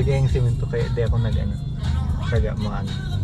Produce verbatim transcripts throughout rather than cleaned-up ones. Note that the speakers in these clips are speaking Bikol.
Kaya yung simento, kaya di ako nag-ano, taga maano.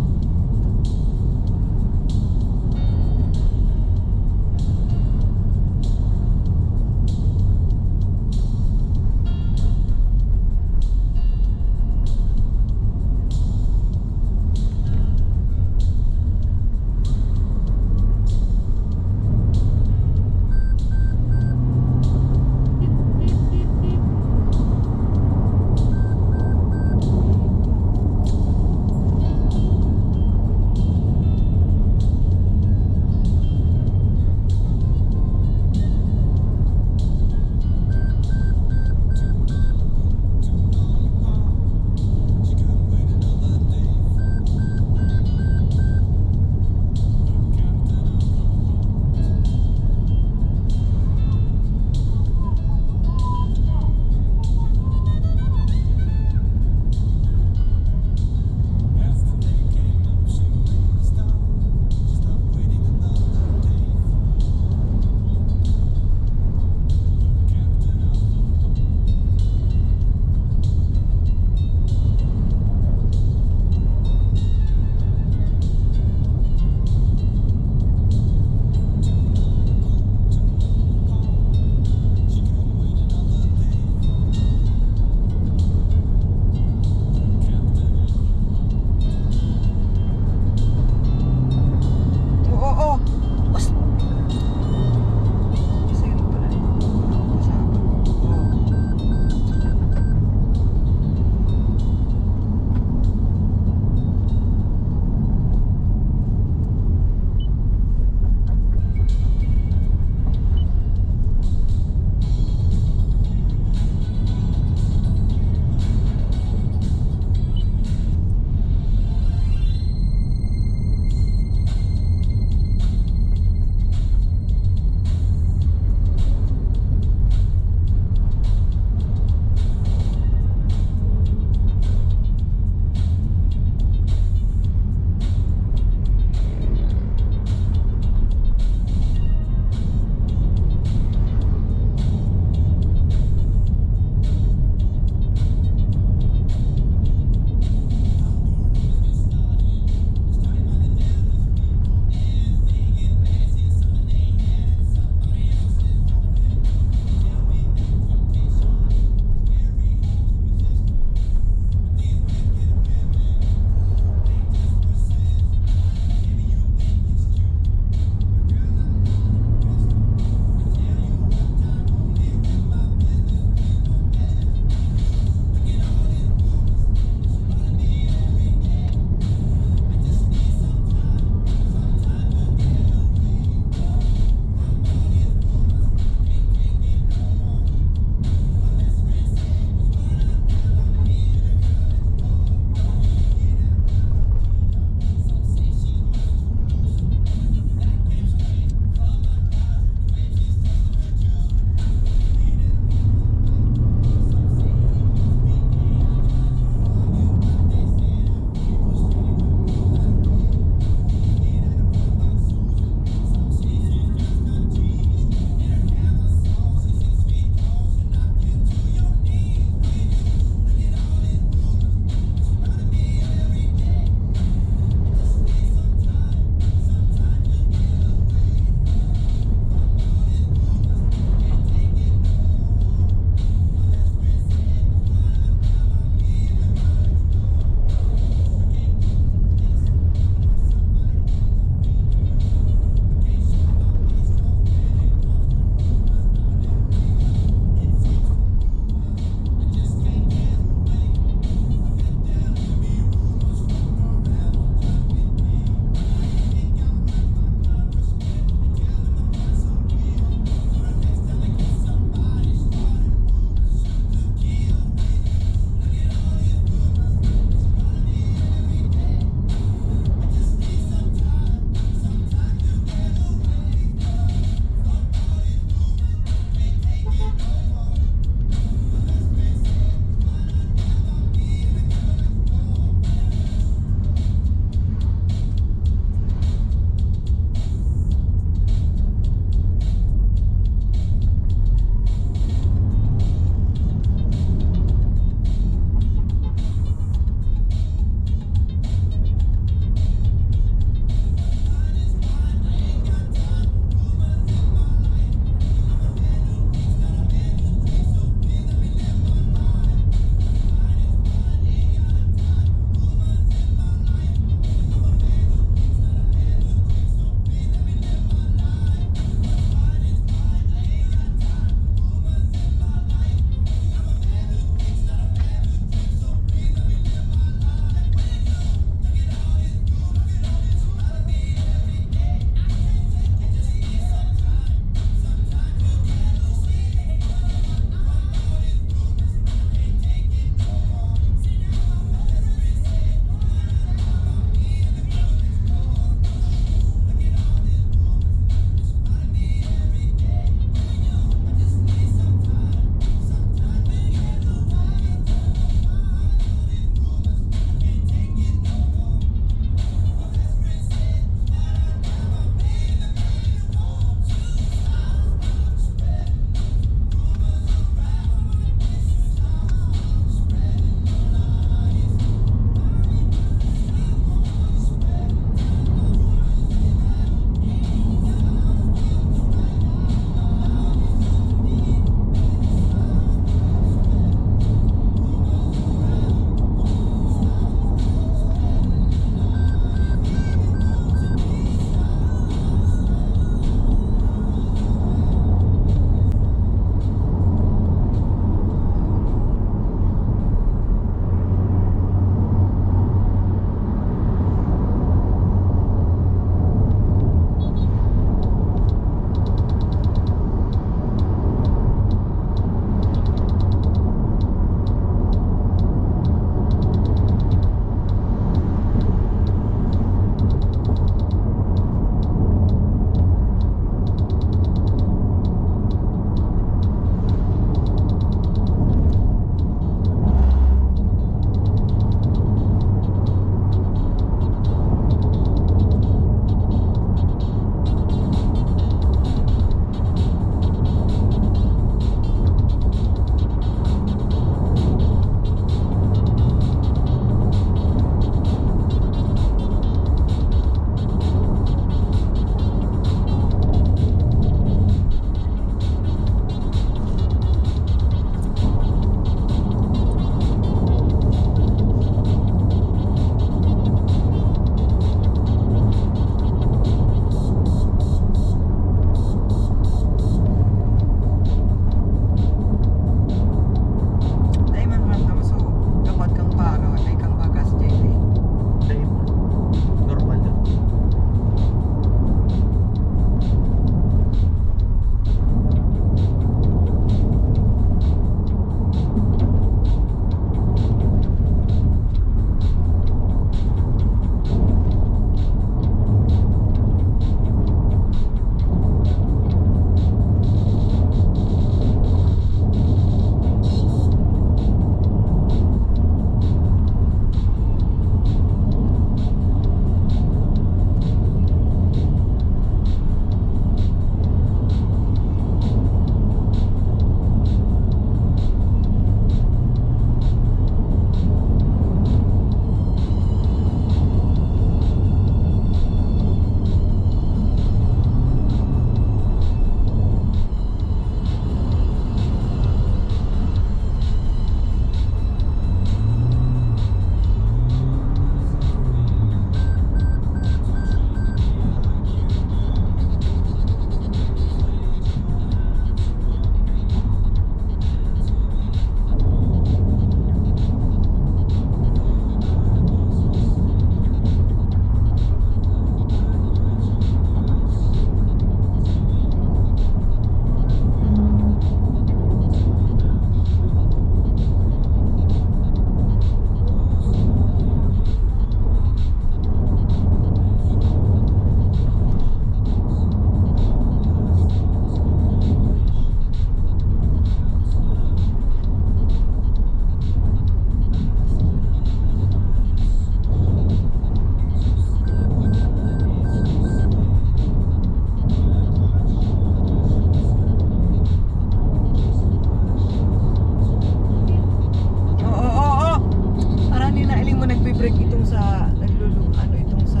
Itong sa naglulu-, ano, itong sa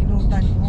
inutan mo.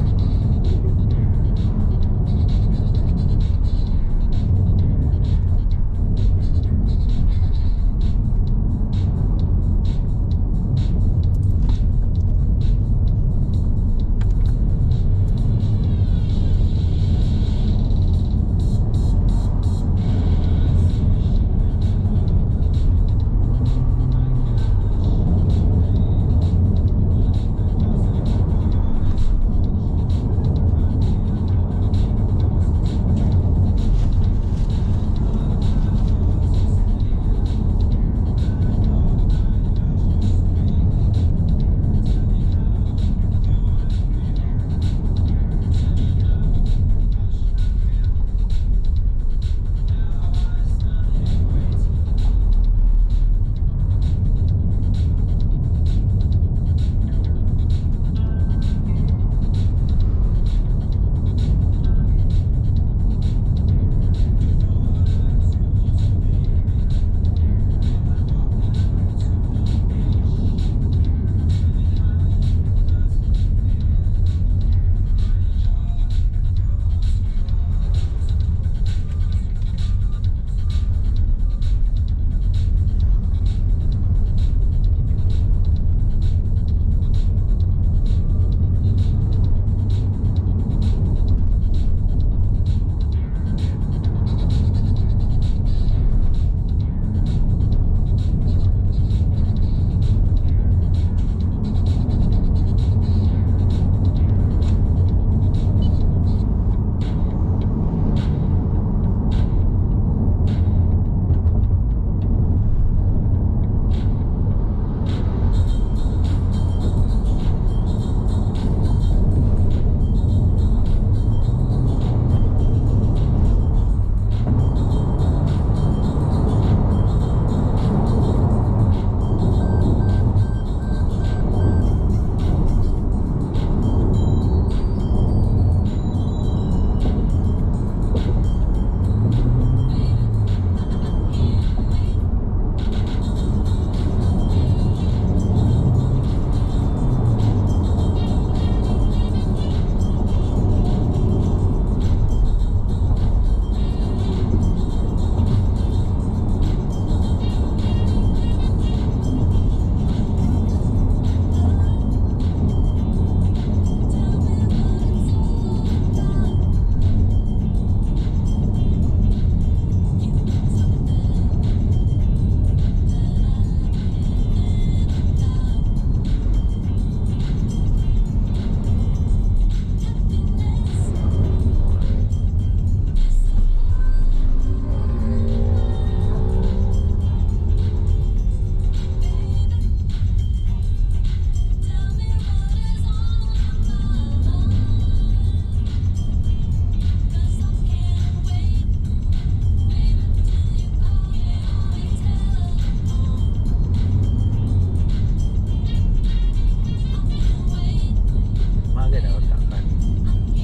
Maganda ang takan.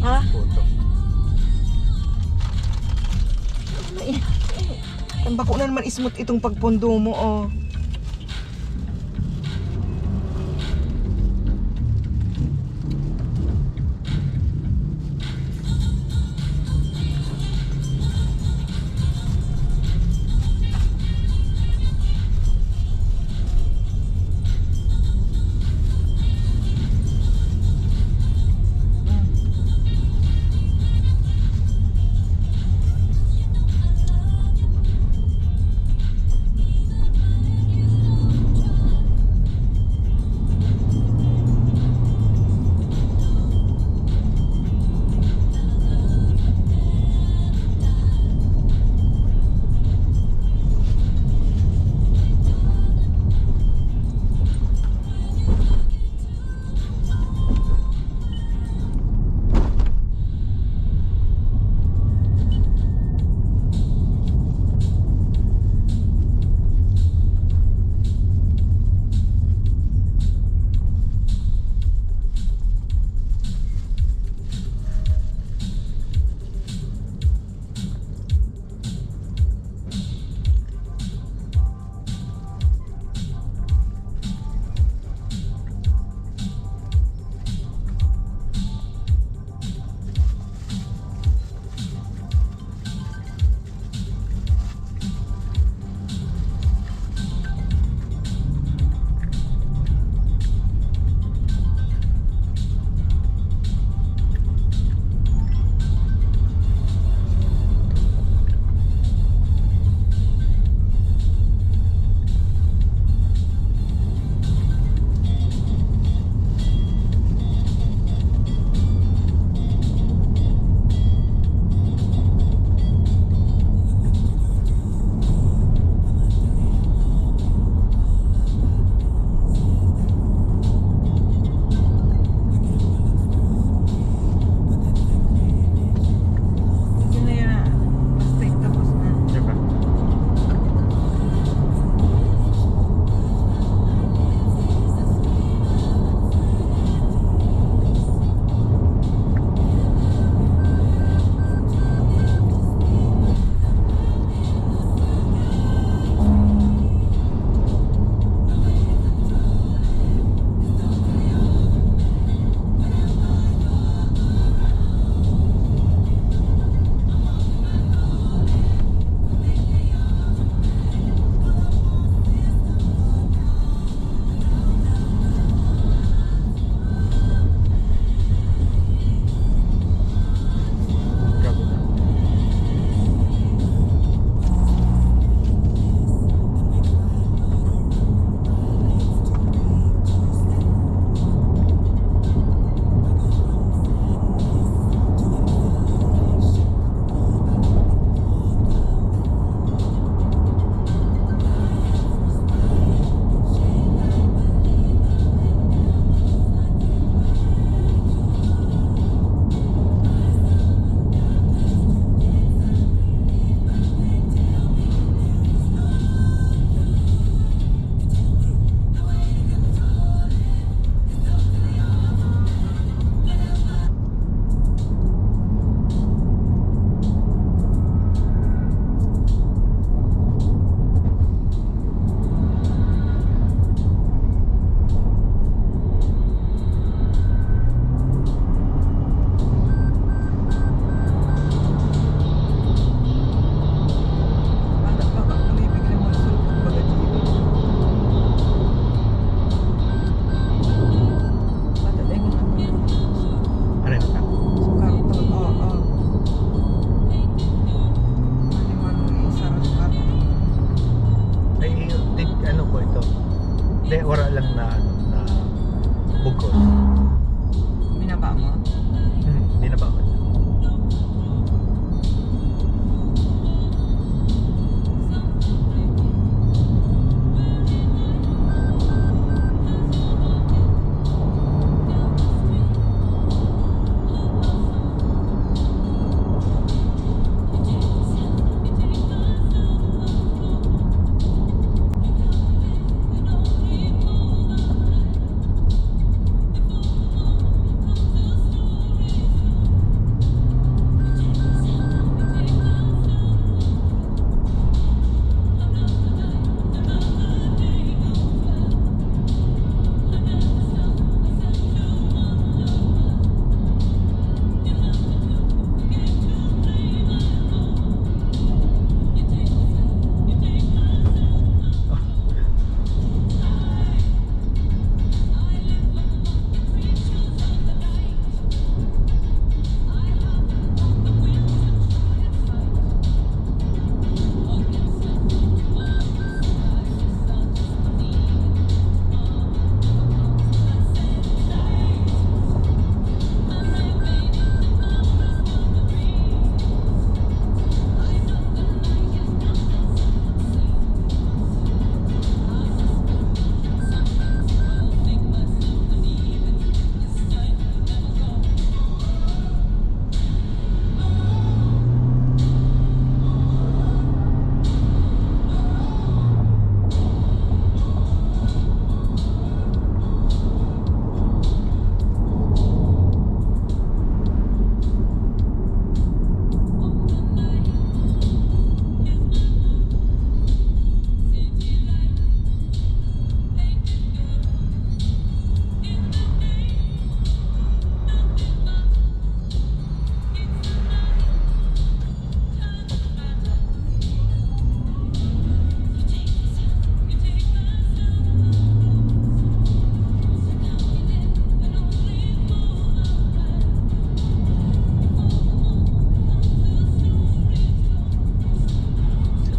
Ha? Photo. Ay, ay, ang bako na naman ismot itong pagpondo mo, oh. Bugkos. Binaba mo? Hmm, binaba ko.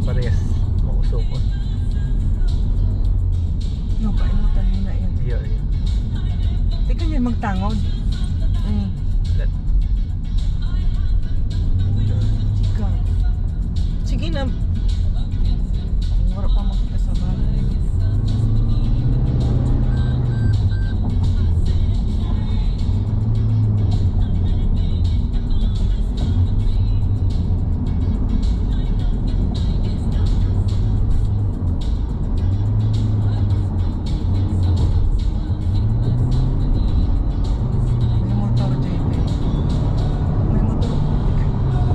Parehas, mausok. No, painutan mo na yan. Iya, iya. Teka niyan, magtangod. Mm. Let- Ikaw. Sige na. Wala pa makita sa bahay. May motor, J P. May motor.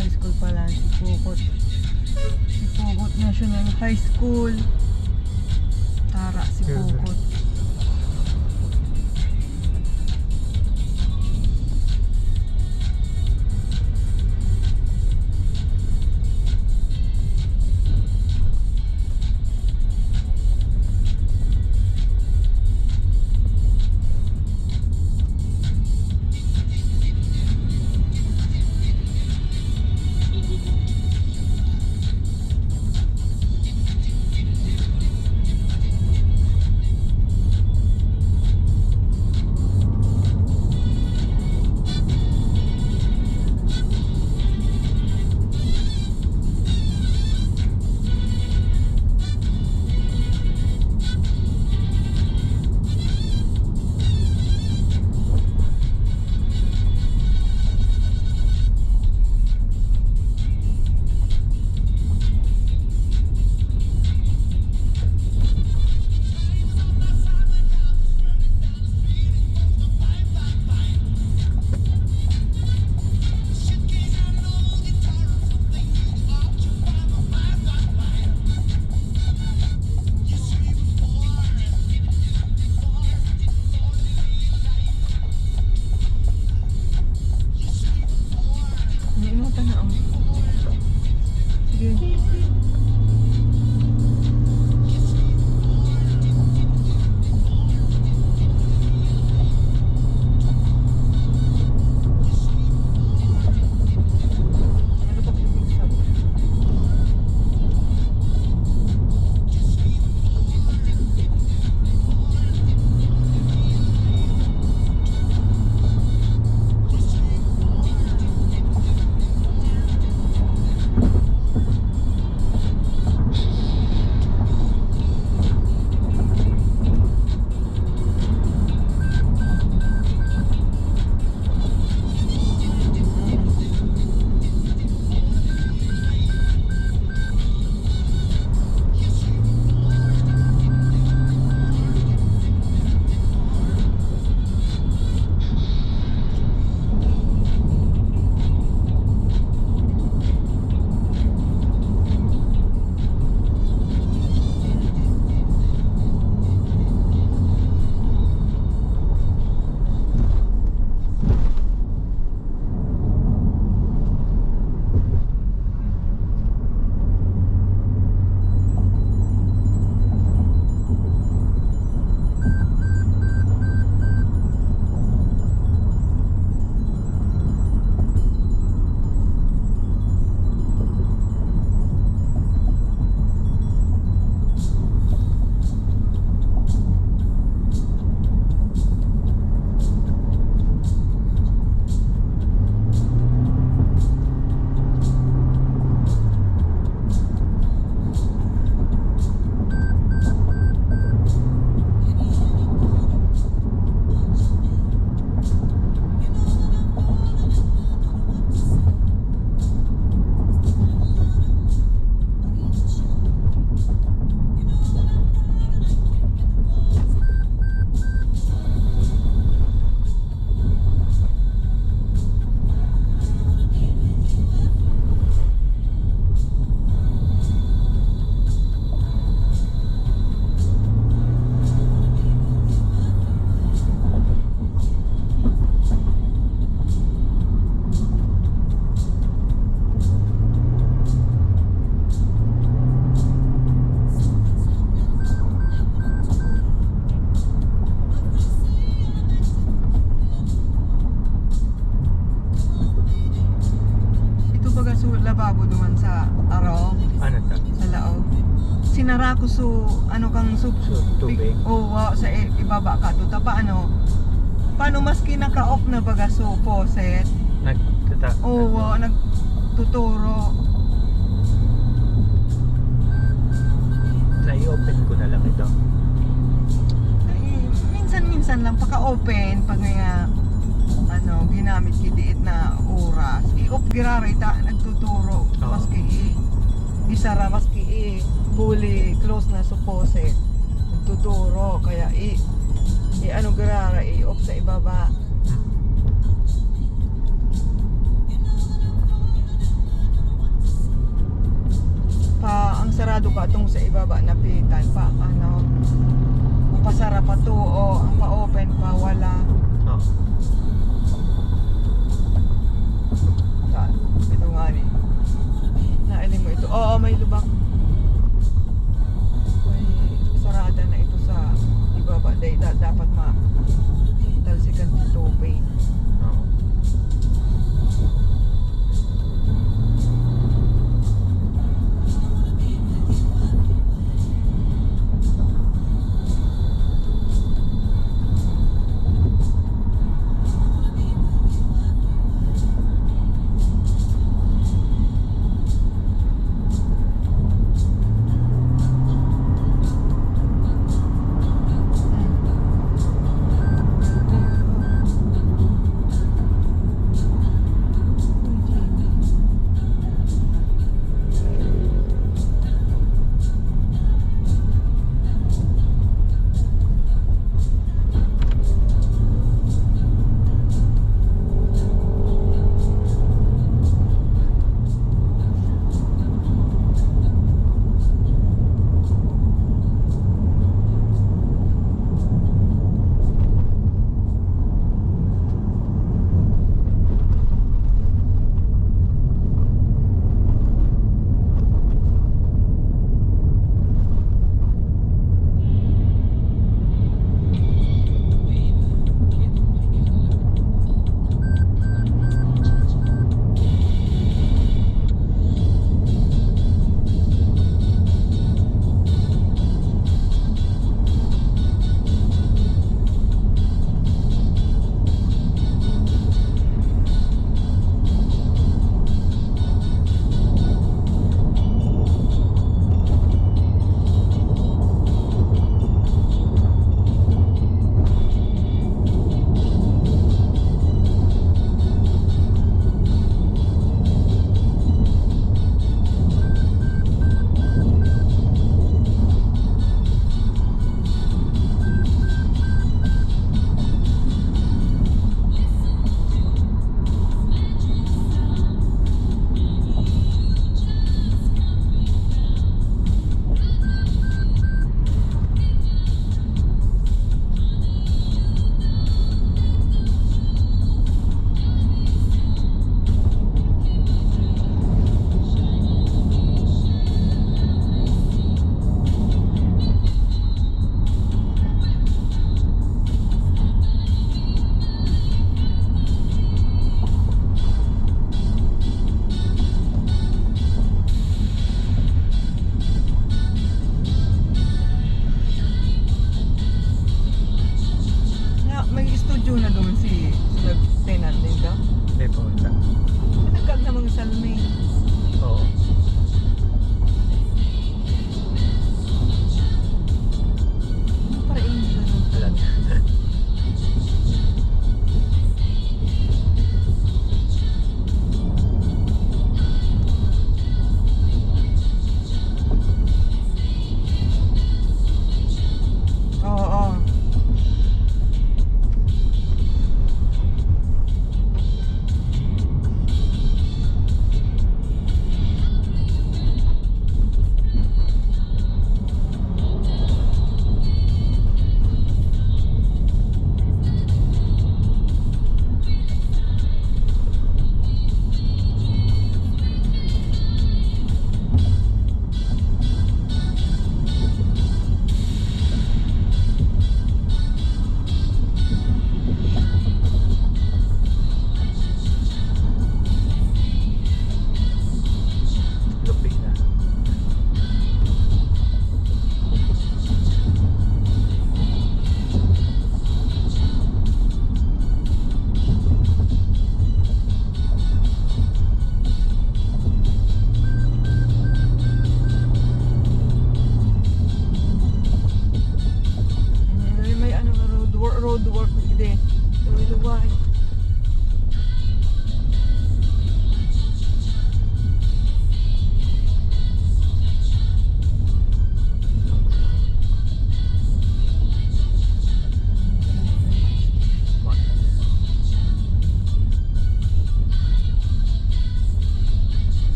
High school pala, Sipocot. Sipocot National High School. Tara, Sipocot. May inota na, oh. Sige. Ito baga so lababo duman sa arong. Ano ta? Sa laog. Sinara ko so, ano kang so, So, tubig? Oo, sa i-, ibaba ka to. Tapa ano, paano maski naka-off na baga so faucet? Nagtata- Oo, nagtuturo. Sa i-open ko na lang ito. Ay, minsan-minsan lang, paka-open, pag may, ah, ano, ginamit ki diit na oras. I-off giraray ta, nagtuturo. Oo. Maski i-, isara, maski i-, fully close na supposed. Nagtuturo, kaya i-, i-ano giraray, i-off sa ibaba. Hmm. Patong sa ibaba, napitan pa, ano, mapasara pa to, o ang pa-open pa, wala. Oh. Ito nga ni. Nailing mo ito. Oo, may lubak. May sarada na ito sa ibaba. Dahil da- dapat ma-talsikan dito, pain. Oh.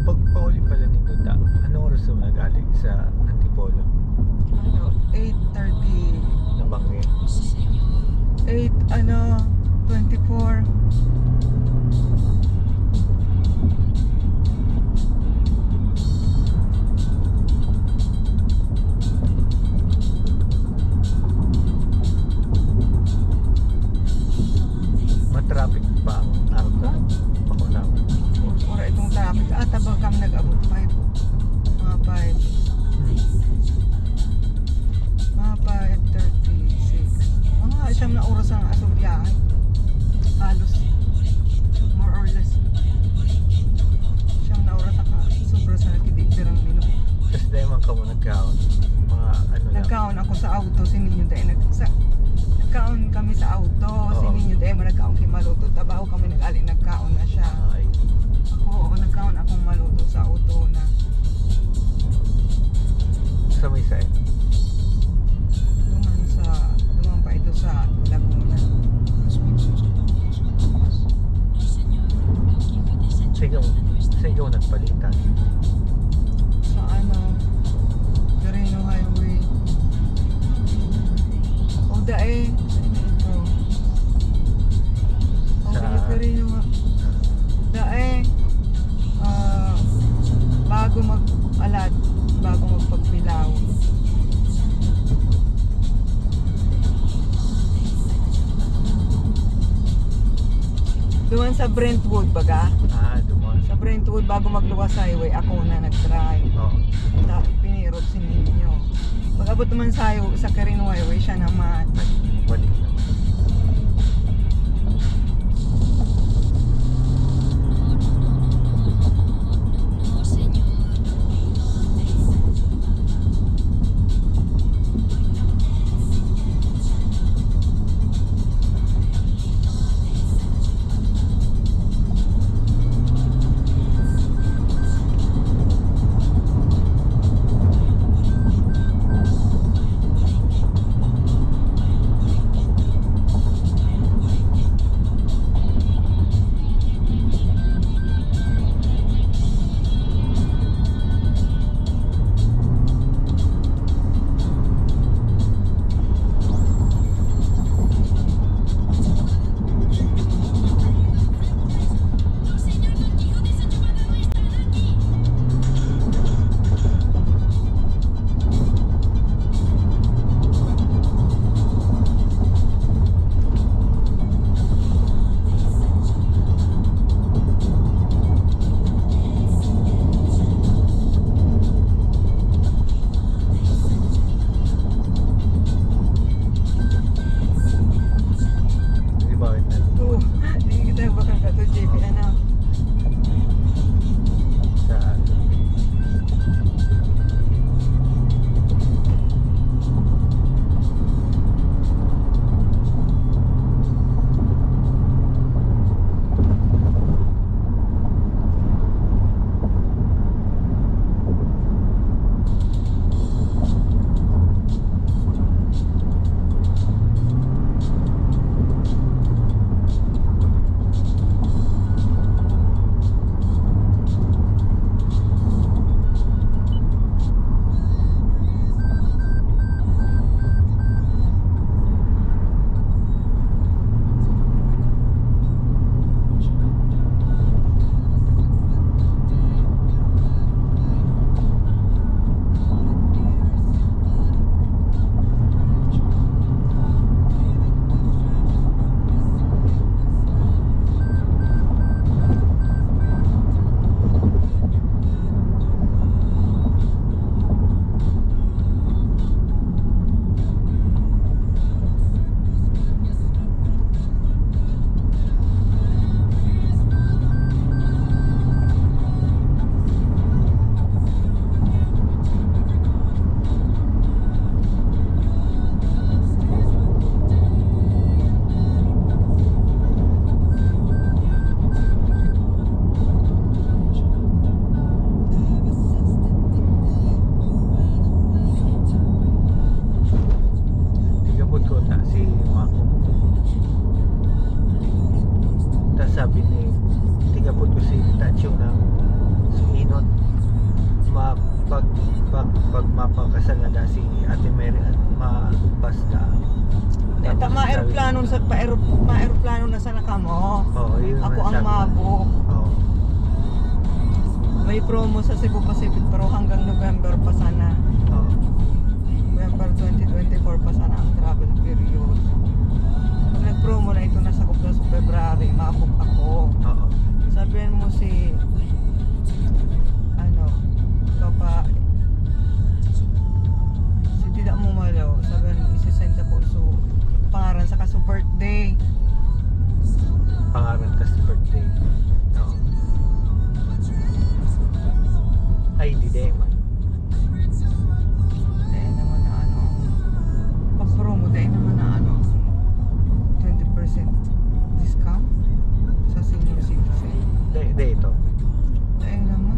Pagpauli pala ni Duda, anong oras mo nagaling sa Antipolo? Ano, eight thirty. Nabangi. Eight, ano, twenty-four. Matraffic pa ang Arca. Ako lang. Ora itong traffic. Ah, tabang kami nag-abot five. Mga five. Mga five thirty-six. Mga siyam na oras ang asong biyahe. Halos. More or less. Siyam na oras saka sobra sa nagkidiktirang minuto. Tapos dahil man ka mo nagkaon. Mga ano lang. Nagkaon ako sa auto, si Ninyo dahil nag-, sa, nagkaon kami sa auto, si Oo. Ninyo dahil mo nagkaon kay Maluto. Tabaho kami nag-ali, nagkaon na siya. Ay. Ako, oo, nagkaon akong Maluto sa auto na. Sa may side? Duman sa, duman pa ito sa Laguna. Sa ikaw, sa ikaw nagpalitan. Sa ano, Quirino Highway. O, dae. Ano ito? O, Sa Quirino nga. Dae. Ah, bago mag-alat, bago magpagpilaw. Duman sa Brentwood, baga? Ah, duman. Sa Brentwood, bago magluwas sa highway, ako na nag-try. Oo. Ta-, pinirot si Ninyo. Pag-abot naman sa highway, sa Quirino Highway, siya naman. Balik naman. Di ba, wait na. Oo. Hindi kita bakal ka to, J P, ano? Sa Tigapod ko ta si Mako. Ta sabi ni, tigapod ko si Tacho ng Inot, ma-, pag, pag, pag mapakasal na da si Ate Mary at mabas ka. Tapos maeroplano sabi sa, paero-, maeroplano na sana kamo. Oo, yun ang sabi. Ako ang mabok. Oo. May promo sa Cebu Pacific, pero hanggang November pa sana. Oo. November twenty twenty-four pa sana ang travel period. Pag nag-promo na ito, nasakop na sa February, mabok ako. Oo. Sabihan mo si, ano, Papa, si Tita mo, Malo, sabihan mo, isisend sa puso, pangaran sa kaso birthday. Pangaran tas birthday. Oo. Ay, di, di man. Dahil naman na ano, pag promo, dahil naman na ano, twenty percent discount sa senior citizen. Di, di ito. Dahil naman.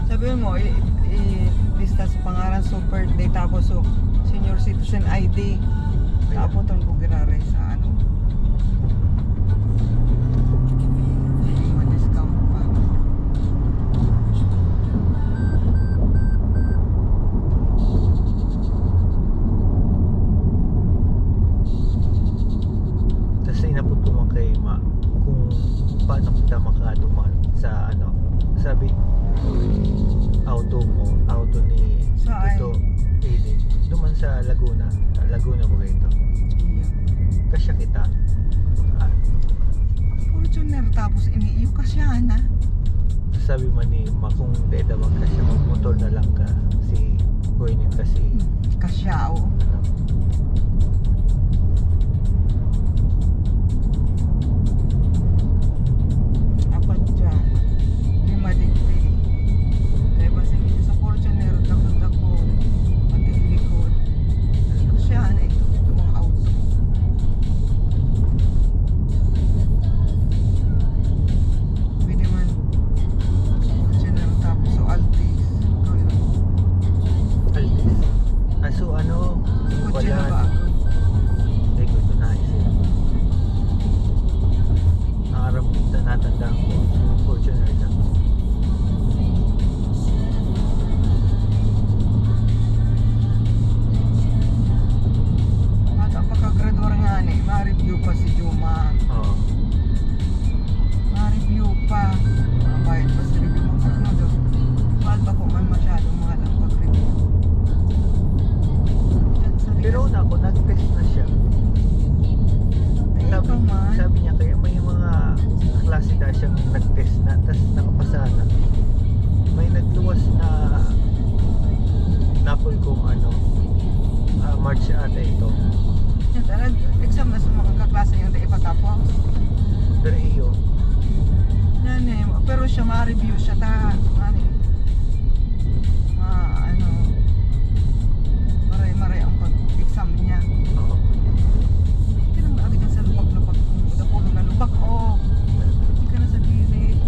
Sabi mo, i-, i-, lista sa pangalan, so birthday, tapos so senior citizen I D. Ayan. Tapos, ton ko giraray sa ano. May discount pa. Tas inapod ko man kay Ma kung paano kita makaduman sa ano, sabi, auto mo, auto ni Saan? Tito Eli. Duman sa Laguna. Laguna ba ito? Iya. Kasya kita. Ah. Fortuner, tapos ini iyo kasya na. Sabi man ni Ma, kung deda man kasya, magmotor na lang ka. Si Kuya Nin kasi. Hmm, kasya, oo. Ano? Apat dyan. Lima digdi. Kaya basta hindi sa Fortuner, dako-dako. Pati likod. Kasya na ito, itong mga auto. Pwede man. Fortuner, tapos so Altis. Ito yun. Altis? Ah, so ano, yung Kotse na pala, ba? Hindi ko ito naisip. Ang aram ko, ta-, natandaan ko, Fortuner lang. Bata pa ka, graduar nga ni, ma-review pa si Juma. Oo. Ma-review pa. Mabayad pa sa review mo. Ano daw? Mahal ba kung man masyadong mahal ang pag-review? Yan, sa Pero likas- una ko, nag-test na siya. Ay, Sabi, ikaw man. Sabi niya, kaya may mga klase na siyang nag-test na, tas nakapasa na. May nagluwas na napol kung ano, ah, March ata ito. Yan, talaga, exam na sa mga kaklase yung dai pa tapos. Pero iyo. Yan eh, pero siya ma-review siya ta, ano eh, ma-, ano, maray-maray ang pag-exam niya. Oo. Hindi ka lang lagi dyan sa lubak-lubak, kung dapulo na lubak, o hindi ka na sa gilid.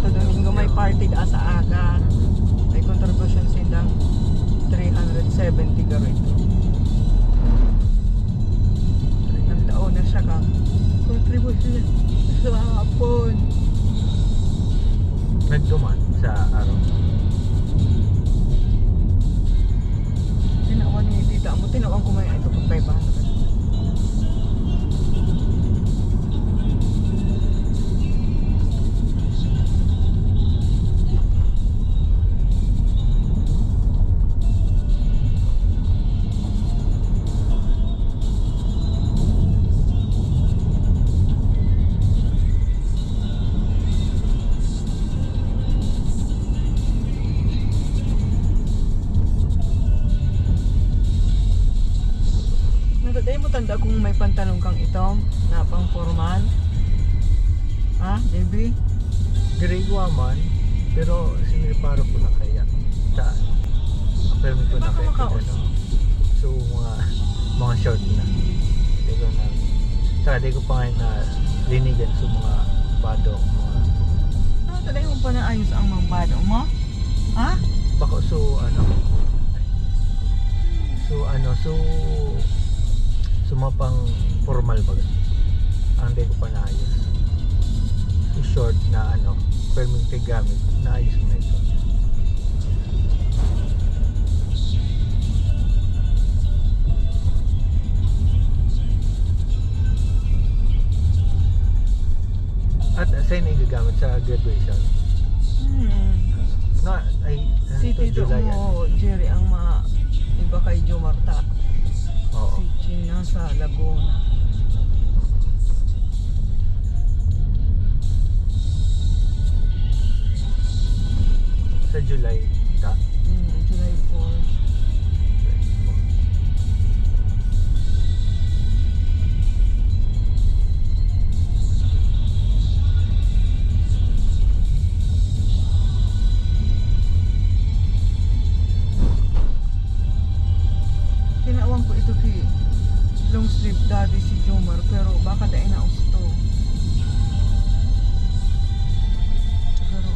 Sa Domingo may party da sa aga. May contribution sindang three hundred seventy garo ito. Nagtao na siya ka contribution sa hapon. Nagduman sa araw. Tinawan ni tita mo, tinawan ko may ito pag five hundred. Nasa tayo mo tanda kung may pantalon kang itom na pang formal? Ha, J B? Grade one man, pero sinirparo ko na kaya. Sa, ang permi ko na Baka kaya. makaos. Ano, so, mga, mga short na. Di ko na, saka di ko pa nga na linigan sa mga bado, mga Ah, talagang panaayos ang mga bado mo? Ha? Bako, so, ano, so, ano, so, so, mga pang formal ba? Ang di ko pa naayos. So, short na, ano, perming gamit, naayos mo na ito. At saan igagamit sa graduation? Hmm. Na, ay, Si ito, Tito July, mo, Jerry, ang ma iba kay Jomarta. Oo. Si China sa Laguna. Sa July, ta? Hmm, July four. Tinawan ko ito ki long sleeve dati si Jomar, pero baka dai na usto. Siguro.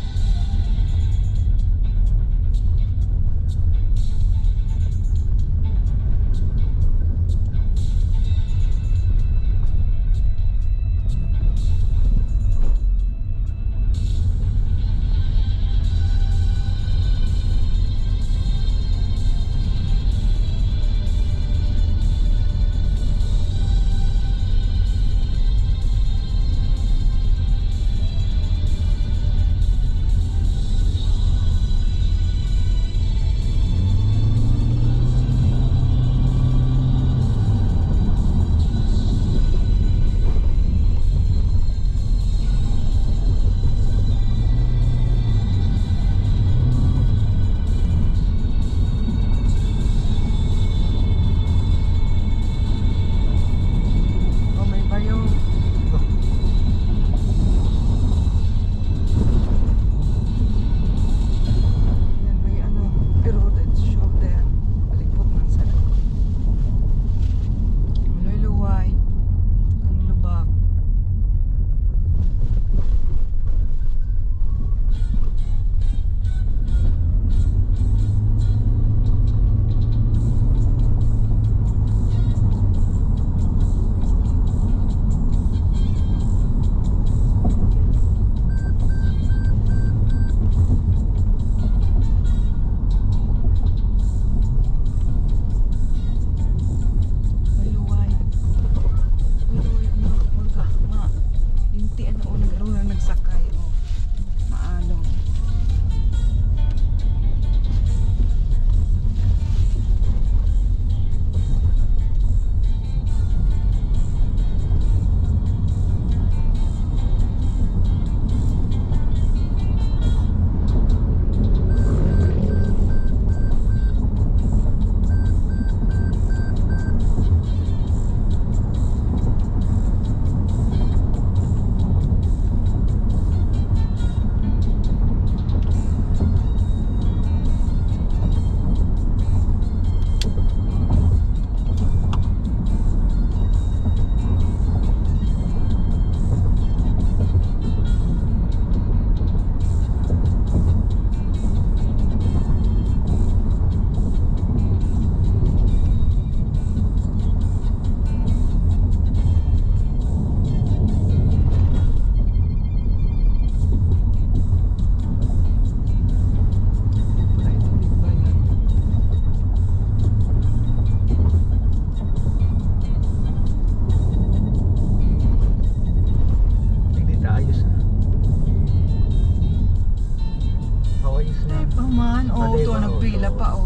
Man, oh, Ano to, iba, oh, nagpila to. pa, oh.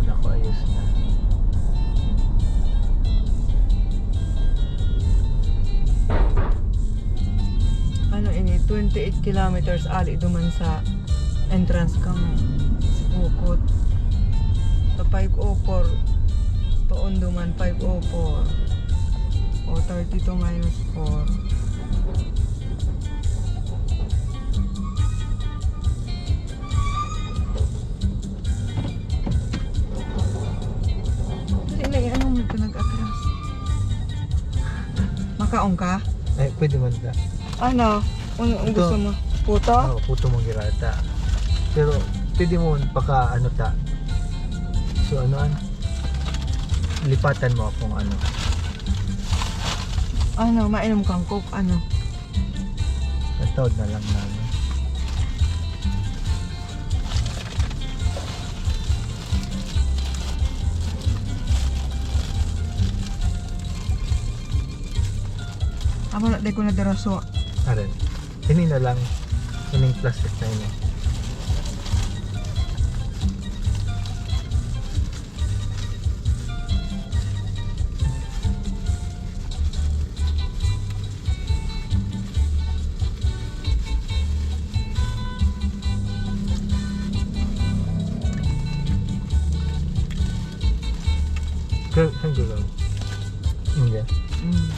Wala ko, ayos na. Ano ini? Twenty-eight kilometers ali duman sa entrance kang Bukot. Sa five oh four, paon duman, five oh four. O, thirty-two minus four. Dali na, ano mo ito nag-atras? Makaon ka? Ay, pwede man ta. Ano? Ano ang Ito. gusto mo? Puto? Oo, puto mo girata. Pero pwede mo paka ano ta. So ano an? Lipatan mo akong ano. Ano, mainom kang Coke? Ano? Ang taod na lang namin. Amo na, di ko na daraso. Ayan. Ini na lang. Ining plastic na ini. Saan, saan ko lang? Hindi. Mm.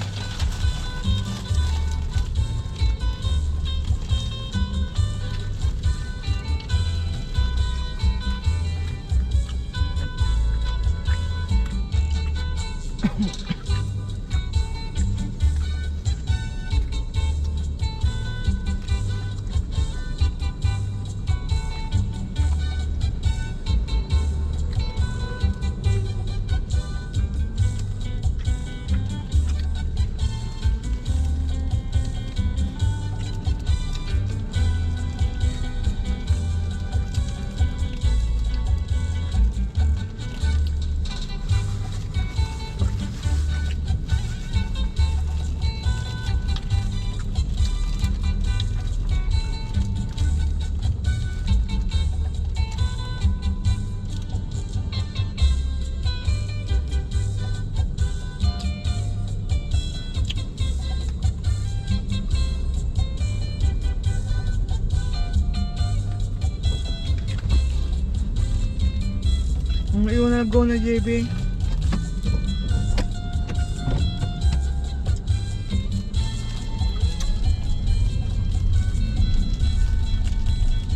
Ang iyo na go na, J B.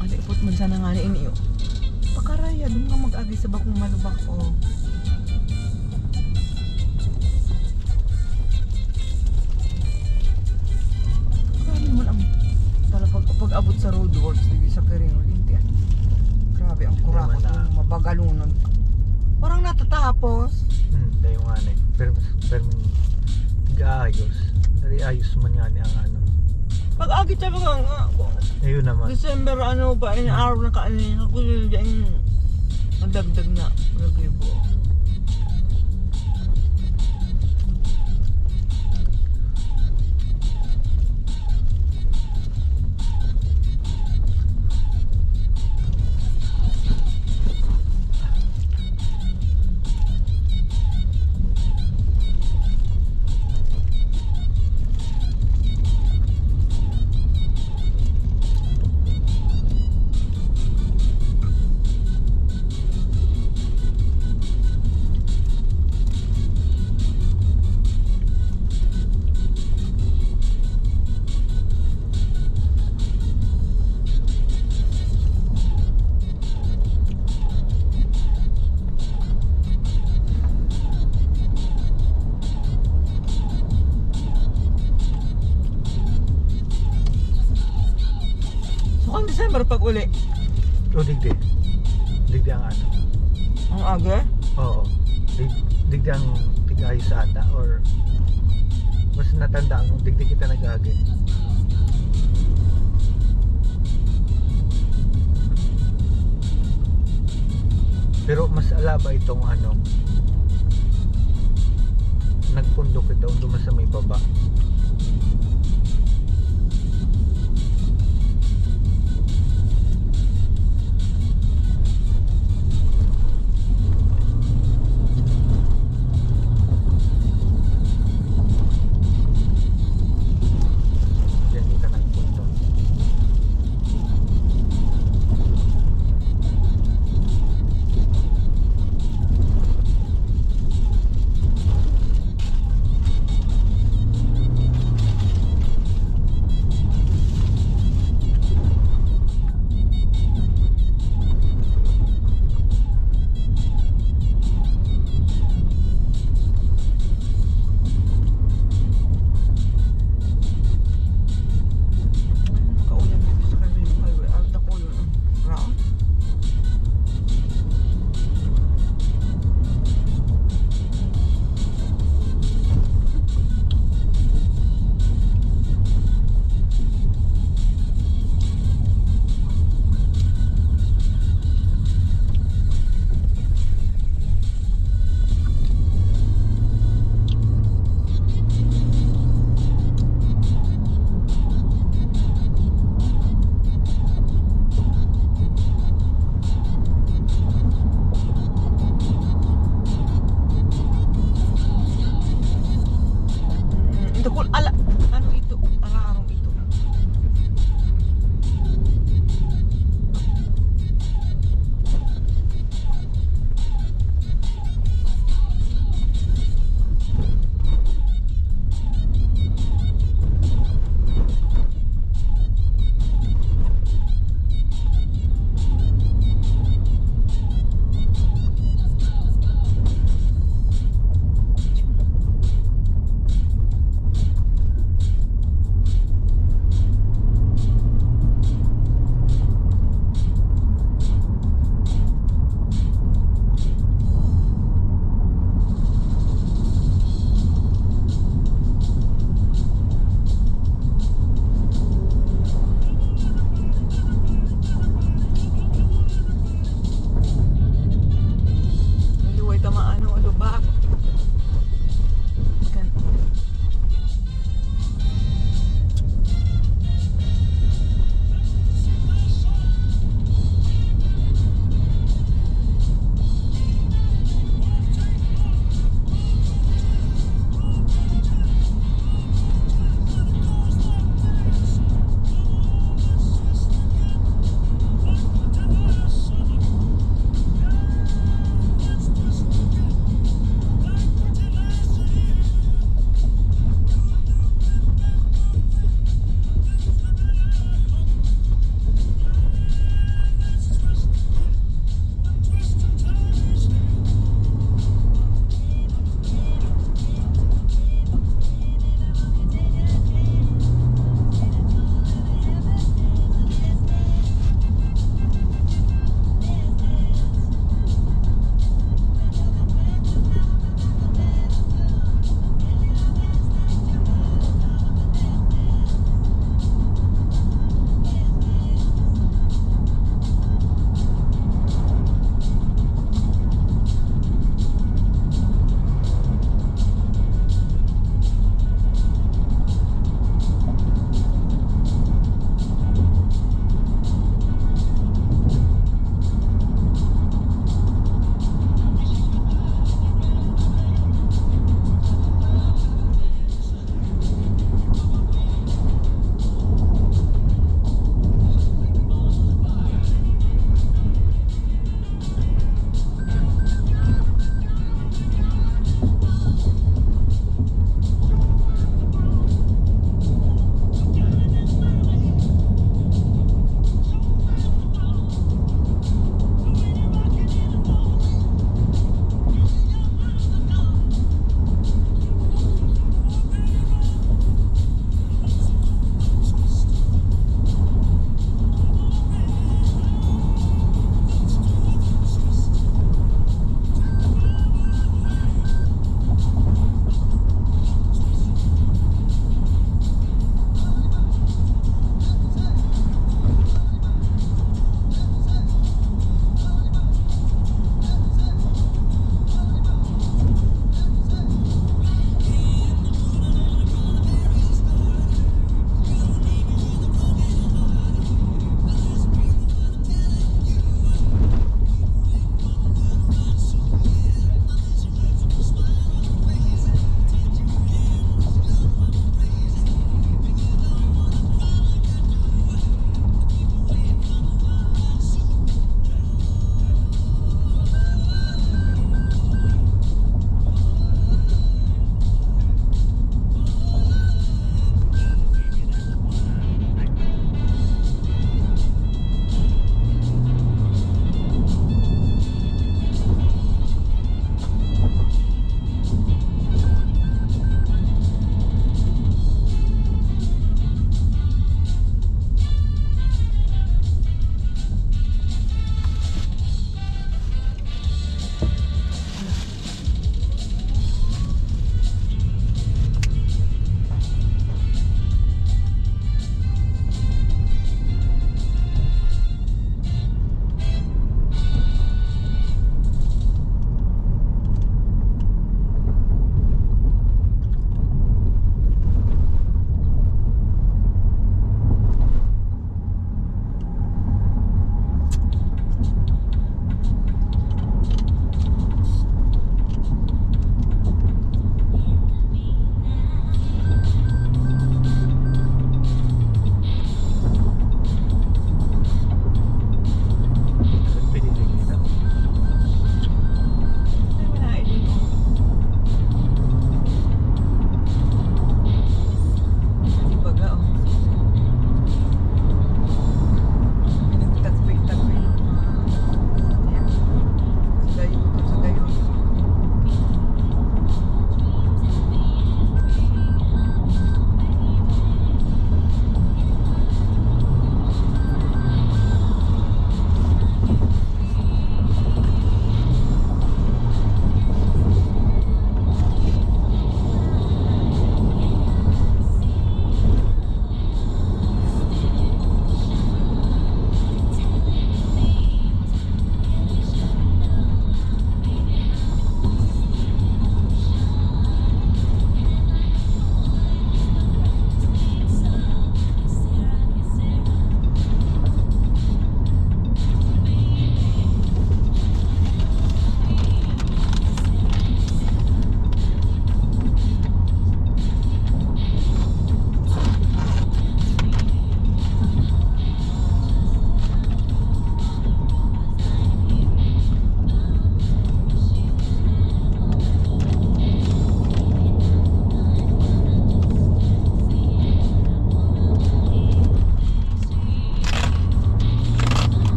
Ang ipot man sana nga ni inyo. Pakaraya, doon ka mag-agi sa bakong malubak, oh. Grabe naman ang talagang pag-abot sa roadworks dito sa Quirino, lintian. Grabe ang kurakot Hindi man na. ng mabagalunan. Parang natatapos. Hmm, tayo nga na eh. Pero, pero gaayos. Dari ayos man nga ni ang ano. Pag-agi talaga nga. Ayun naman. December, ano ba, in Hmm. araw na kaani. Ako yun dyan, madagdag na. Nagribo. So, kung December pag-uli? O, digdi. Digdi ang ano. Ang agi? Oo. Dig-, digdi ang tig-ayos ata or mas natanda ang digdi kita nag-agi. Pero mas alaba itong ano, nagpundok ito, duman sa may baba.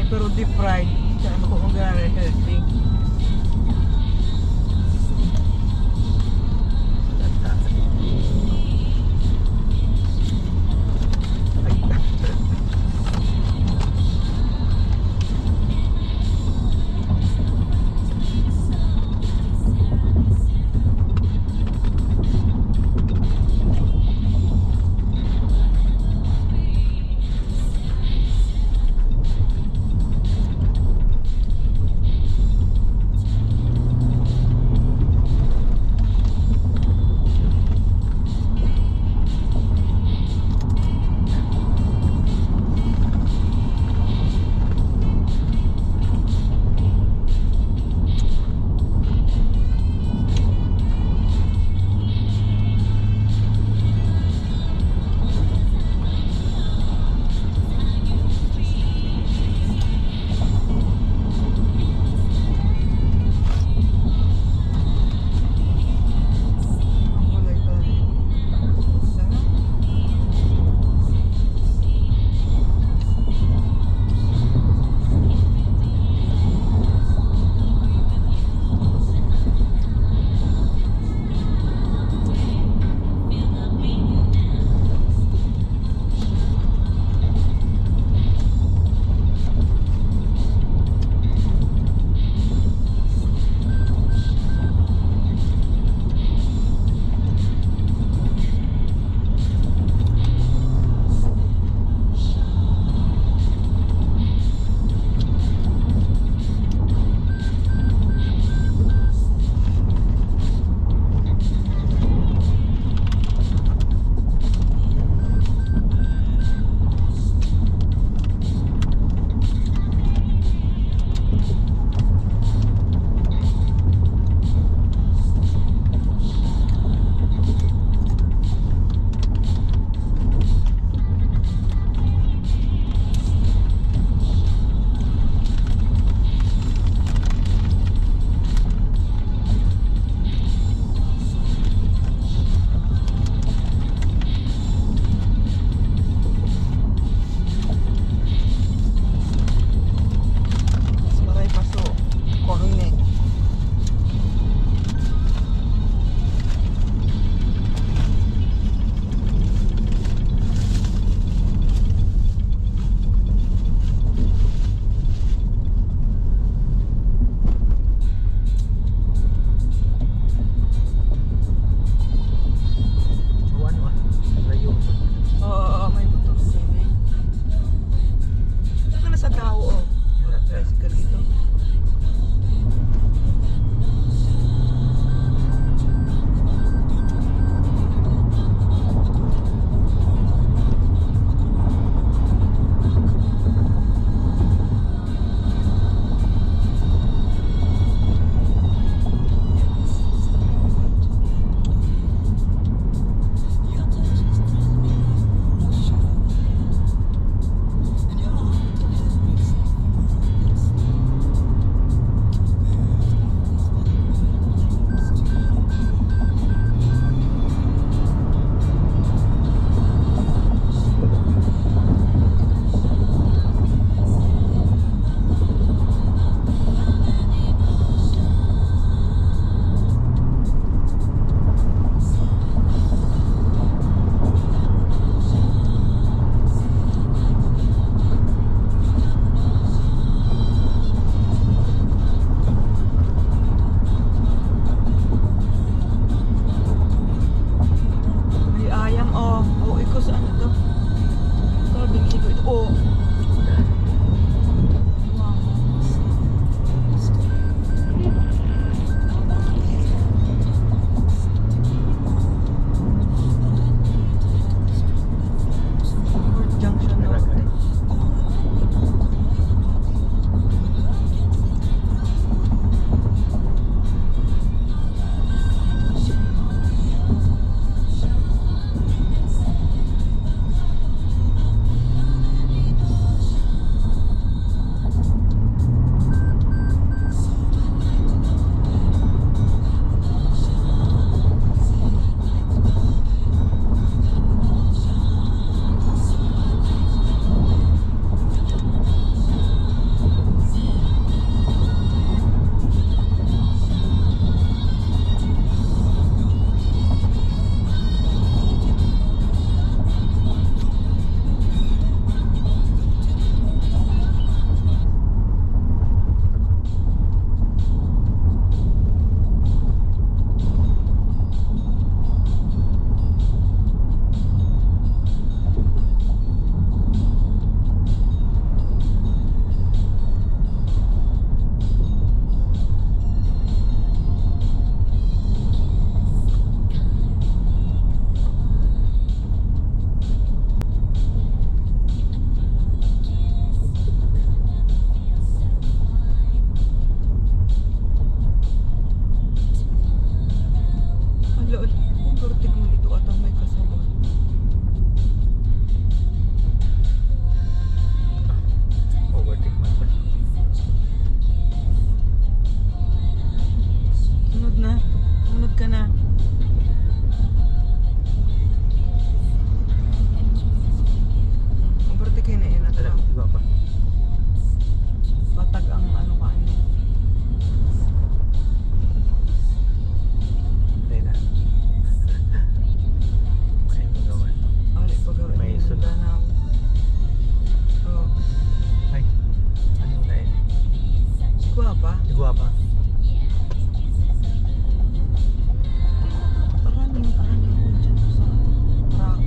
Pero deep fried, sa ano ko kung gano'n healthy. Guwapa. Guwapa. Aran yun, aran yun, dyan sa truck.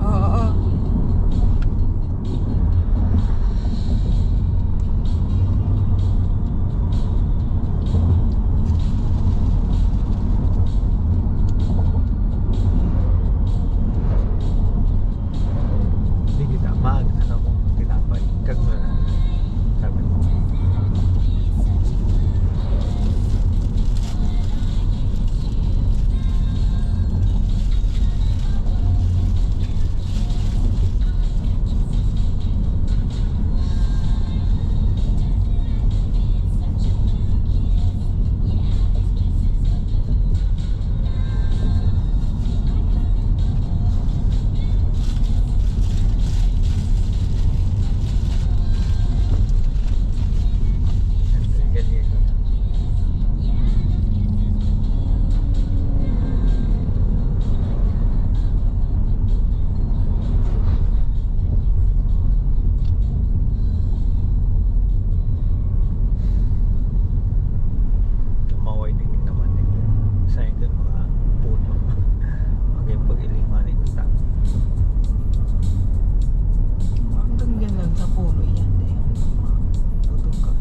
Oo. Oo, oo. Sige, tama. Ano kung tinapay? Kag mo na. Sabi ko. Tumaway din naman eh. Sa mga puno. Magay pag-ilima ni Kuta. Hanggang dyan lang sa puno yan, eh. Tutog ka.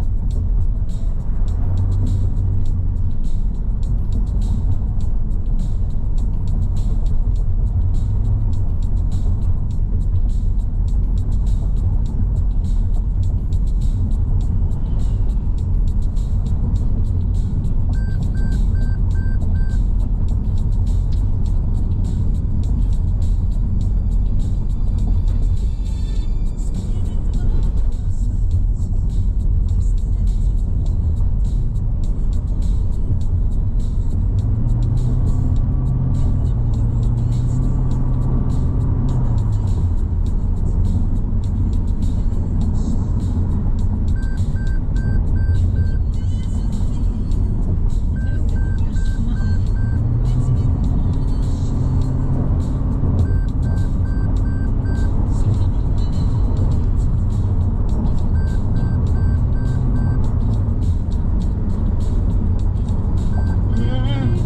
Mm.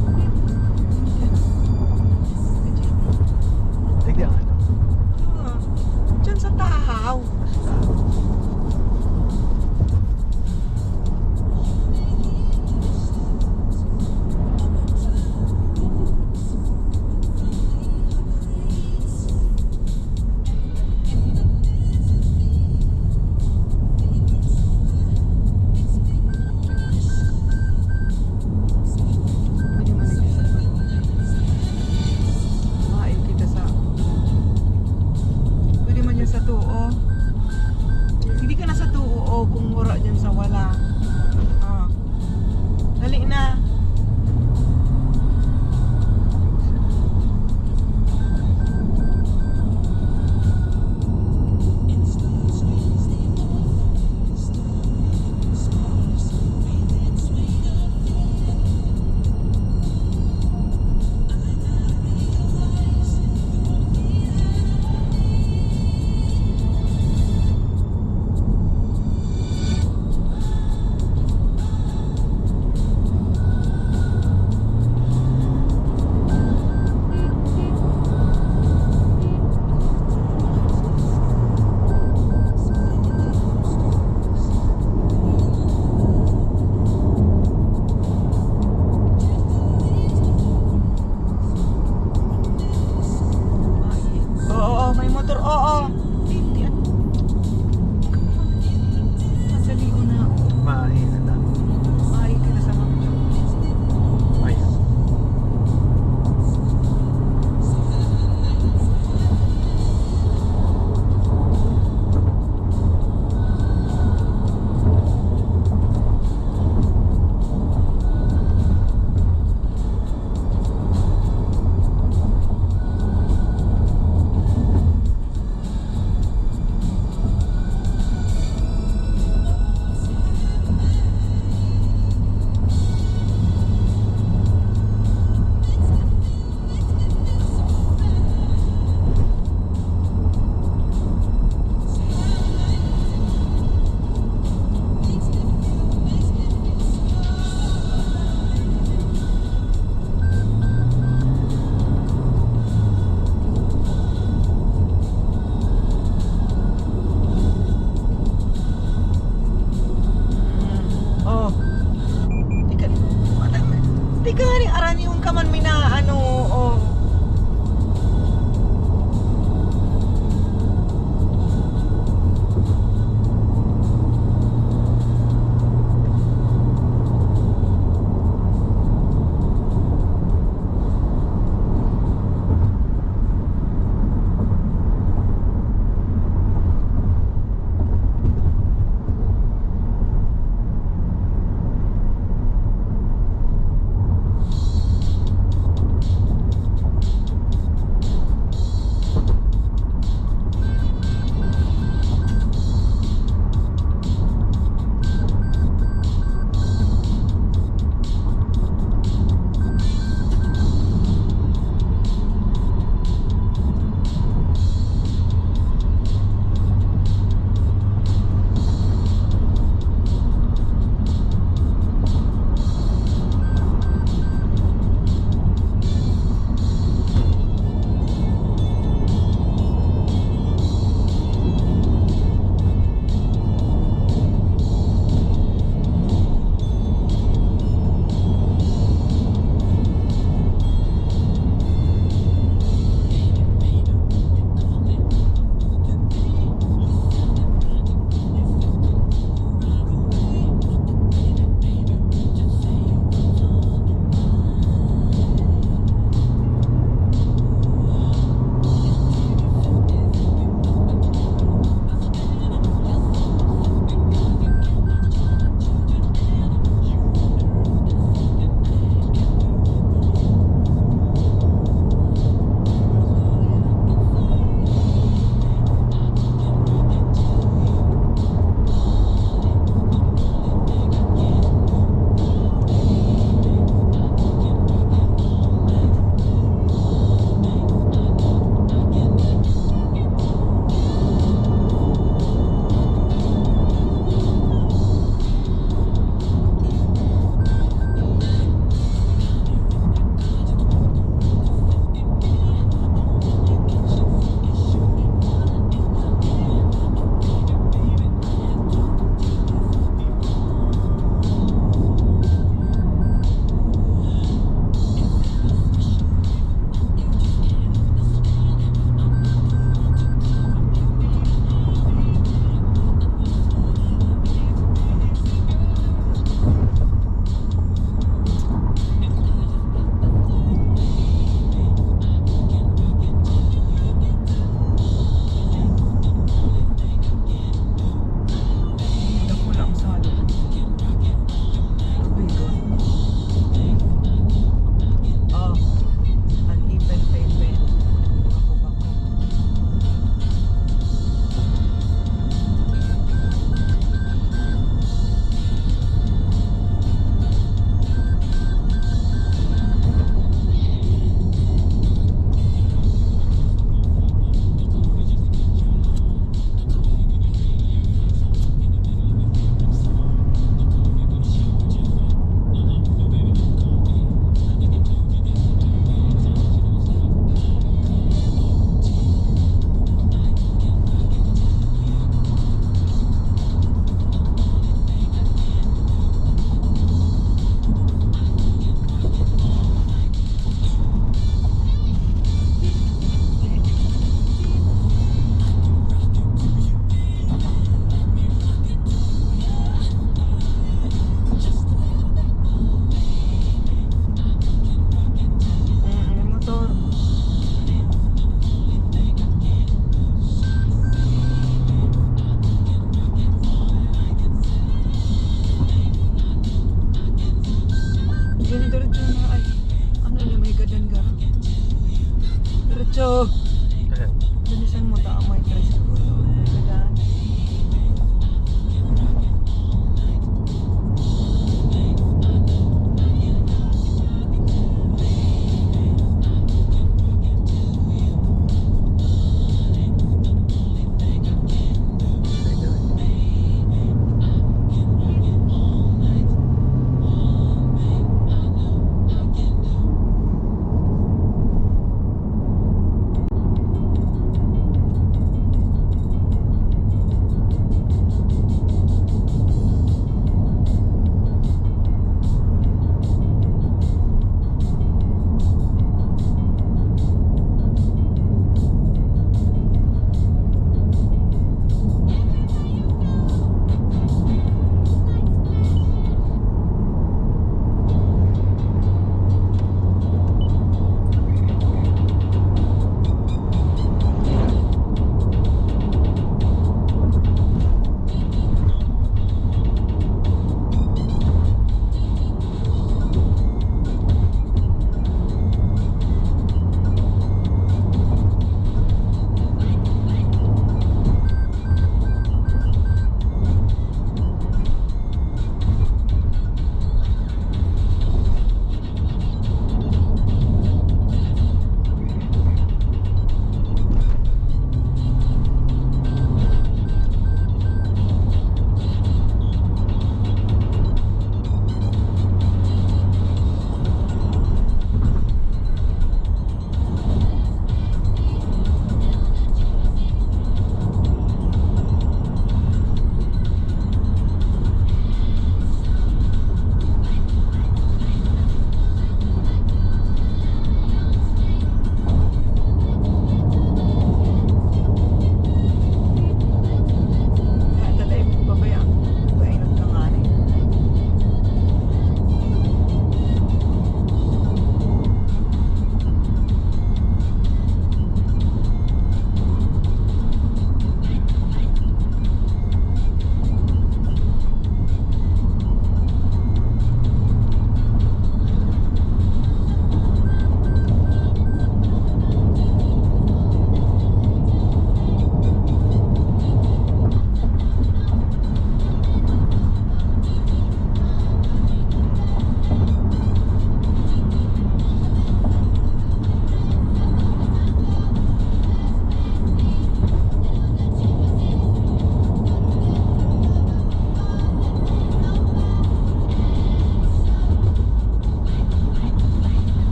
Sige, ano? Ah, dyan sa Tahaw. Pwede man kita sa, kumain kita sa, pwede man yan sa Tuo. Hindi ka na sa Tuo, o, kung wala dyan sa wala. Ah. Dali na. Oo, may motor. Oo.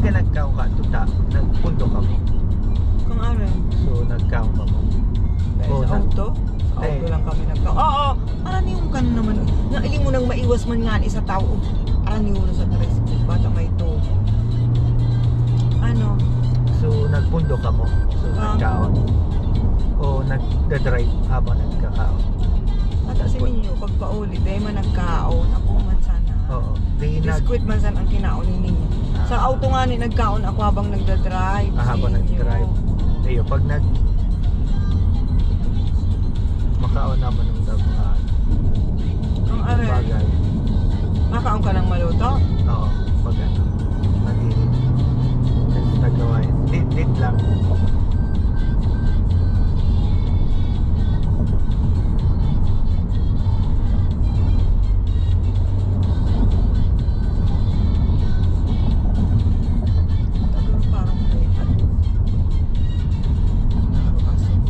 Kaya nagkaon ka, tuta, nagpundo ka mo. Kung ano? So, nagkaon ka mo. Kaya Oh, sa nag- auto? Sa Eh. auto lang kami nagkaon. Oo! Parang yung ka na naman. Nailing mo nang maiwas man nga isa tao. Parang yung sa tricycle. Bata may to. Ano? So, nagpundo ka mo. So, Ah. nagkaon. O nagdadrive habang nagkakaon. Bata si Nagpun- Ninyo, pagpauli, dahil man nagkaon. Ako man sana. Oo. Di nag- Biskwit man sana ang kinaon ni Ninyo. Ah. Sa auto nga ni, nagkaon ako habang nagdadrive. Ah, habang Ninyo. nagdadrive. Iyo, pag nag-, makaon naman ng mga Ang aray. bagay. Makaon ka ng maluto? Oo, pag ano, nag-iinit. Tapos nagawa yun. Dit, dit lang. Tagal parang may ano. Nakakasok.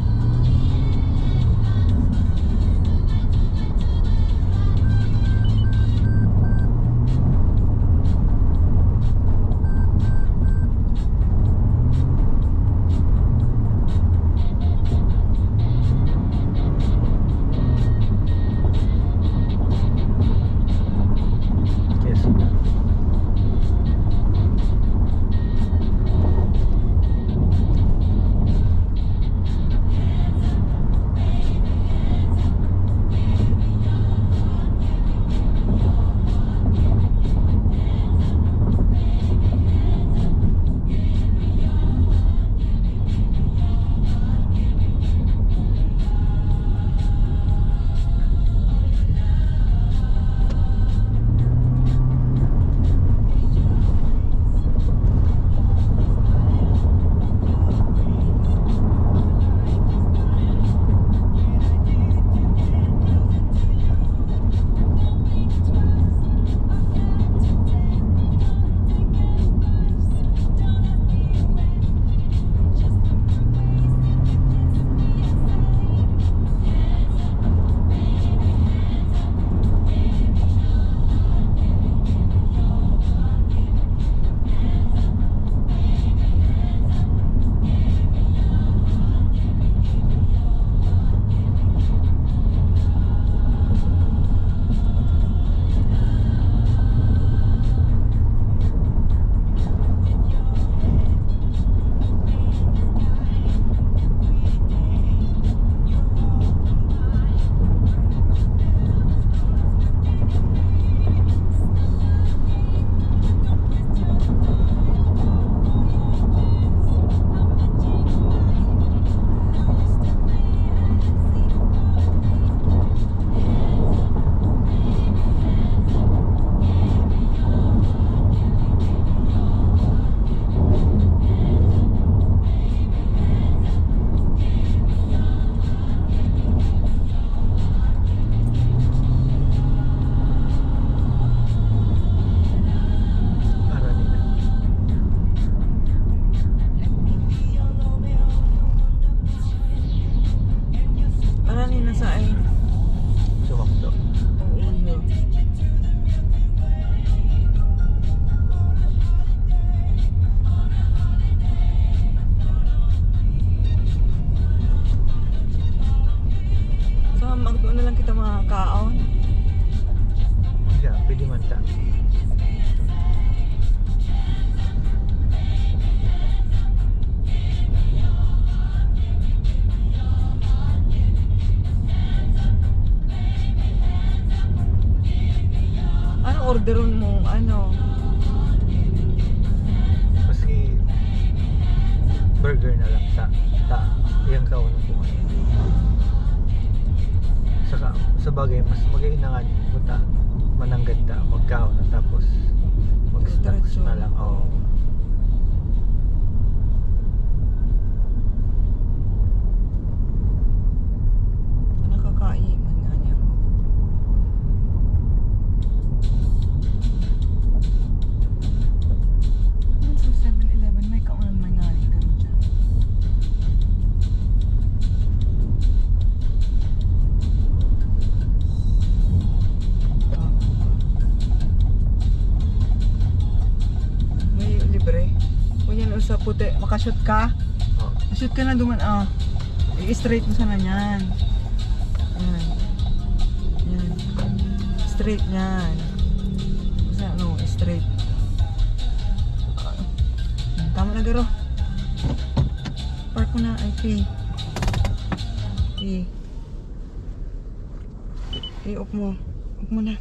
Yes. Aranina. Aranina sa ay. Sumakto. Oo, yun. So, magduon na lang kita mga kaon. Yeah, pwede man ta. Ano orderon mo? Ano? Maski burger na lang ta, ta, yung kauna ko ngayon. Saka, sa bagay, mas maganda nga, puta, mananggad ta, magkaon na, tapos mag-snacks Diretso. na lang. Oo. Nakakaiman nga niya. Ano sa seven eleven, may kaunan man nga rin ganun dyan. May Sa puti, makashoot ka? Shoot ka na duman, ah. I-straight mo sana niyan. Yan. Yan. Straight niyan. Sa ano, straight. Ah, tama na, Garo. Park mo na, ay, P. P. P, off mo. Off mo na.